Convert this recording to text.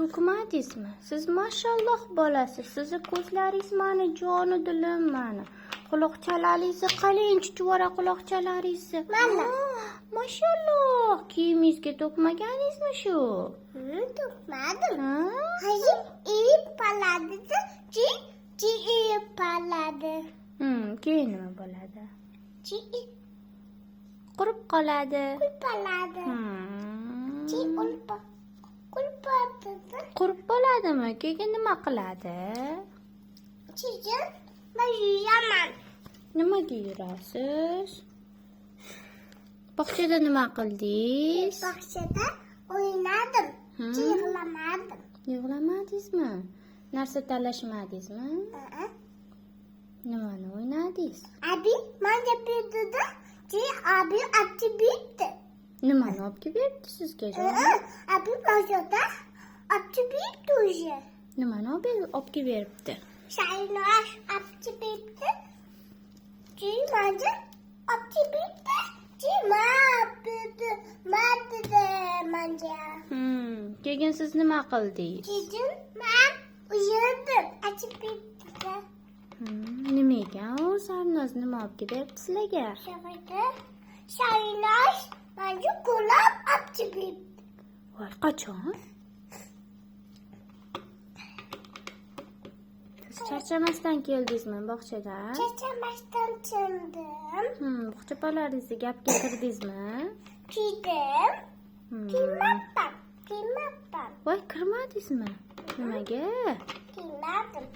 To'kmadingizmi? Siz mashalloh bolasiz. Sizni ko'zlaringiz mani jonu dilim mani. Quloqchalaringizni qarang, chuchvara quloqchalaringizni. Mana. Mashalloh, kiyimingizga to'kmaganingizmi shu? To'kmadim. Ha? Hayır, iyi parladı. Ci, ci iyi parladı. Keyin nima bo'ladi? Ci Qurib qoladi. parladı. Ci ulpa. Kulpadı. Qurib qoladimi? Keyin nima qiladi? Çiçek, ben yiyemem. Nimaga yurasiz? Bog'chada nima qildingiz? Bahçede oynadım. Yığlamadım. Yig'lamadingizmi? Narsa talashmadingizmi? Aa. Nimani o'ynadingiz? Abi, bence bir dedi. Ci abi attı bitti. Nimani olib kelib beribdi sizga jonim? Aa, abi bahçede attı bitti уже. Nimani olib kelib beribdi? Şahinler attı bitti. Ci bence attı bitti. Ci ma dedi, ma dedi bence. Keyin siz nima qildingiz? Cicim ben uyudum. Açıp bitti. Nima ekan u Sarnoz nima olib kelib beribdi sizlarga? Şöyle. Şahinler bence kulak attı bitti. Voy, qachon? Siz charchamasdan keldingizmi bog'chadan? Çeçemezden çıktım. Bog'cha opalaringizga gapga kirdingizmi? Giydim. Giymem. Giymem. Voy, kirmadingizmi? Nimaga? Giymedim.